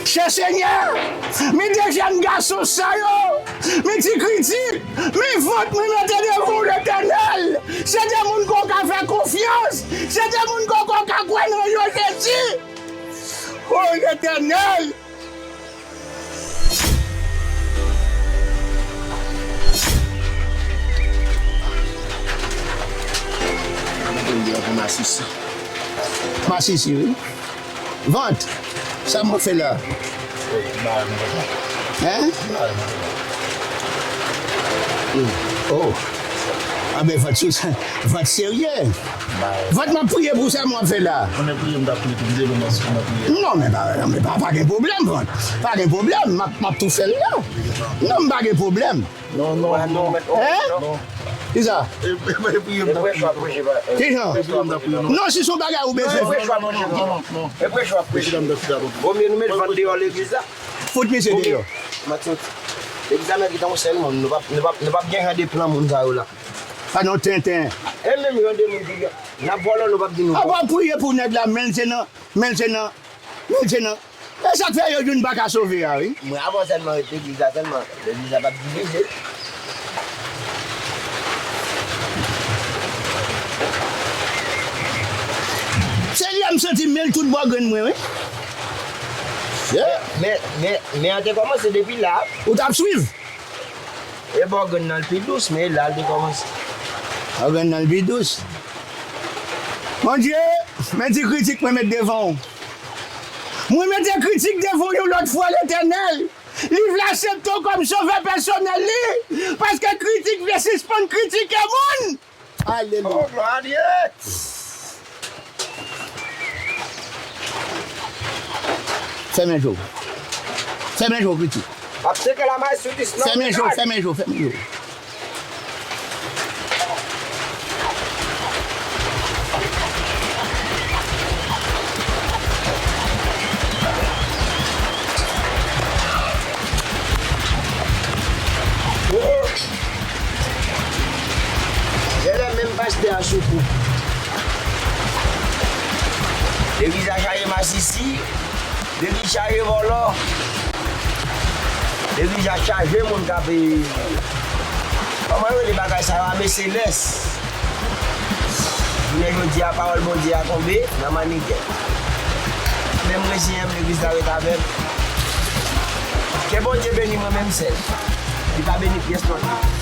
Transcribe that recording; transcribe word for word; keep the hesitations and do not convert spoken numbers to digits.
Chè Senyè, men de jèn gason sa yo, men ti kritik, men vant mwen mete devan w, Letènèl. Se de moun ke w ka fè konfyans, se de moun ke w ka kwè nan yo, Jezi. O Letènèl! Masisi. Masisi, wi. Vant, sa m ap fè la? Hein? Hmm. Oh. Anben, vant sou, vant serye. Vant, m ap priye pou sa m ap fè la. Mwen priye, m t ap priye tou, m te lwen nan sou, m ap priye. Non, men pa, men pa, pa gen pwoblèm, vant. Pa gen pwoblèm, m ap, m ap tou fè l la. Non, m pa gen pwoblèm. Non, non, non. Hein? Non. Kisa? E, e, e priye, m t ap priye. Kijan? E priye, m t ap priye, non. Non, si se yon bagay ou bezwen. Non, non, non, non, non. E preche w ap preche. Preche la, m t ap priye. Bon, men nou met vant deyò legliz la. Fout misye deyò. Matant, legliz la mèt gen yon sèl moun. Nou p ap, nou p ap, nou p ap gen jan de plan moun sa yo la. Pa non tenten. E menm jan de moun ki gen. N ap vòlò, nou p ap di nou. A, w ap priye pou nèg la, men l se nan, men l se nan, men l se nan. E sa k fè yo di w n pa ka sove a, wi. Mwen, avan sèlman ret legliz la sèlman, legliz la p ap divize. Se li a m santi men l tout bò grenn mwen, wi. Yeah. Men, men, men an te kòmanse depi la. Ou t ap swiv? E bò grenn nan l pi dous, men la l te kòmanse. Bò grenn nan l pi dous. Bondye, men ti kritik mwen met devan w. Mwen mete kritik devan w yon lòt fwa, Letènèl. Li vle aksepte w kòm sovè pèsonèl li, paske kritik vle sispann kritike moun. Alelouya. Oh, glwa a Dye! Fèmen je w. Fèmen je w, kritik. Ap seke la may sou dis nan. Fèmen je w, fèmen je w, fèmen je w. Genlè menm pastè a sou kou. Legliz la chaje masisi, legliz chaje vòlò, legliz la chaje moun k ap, e, kòman yo rele bagay sa yo, ame selès. Jounen jodi a, pawòl Bondye a tonbe nan mannigèt. Men m reziyen m, legliz la ret avè m. Ke Bondye beni mwen menm sèl. Li pa beni pyès lòt.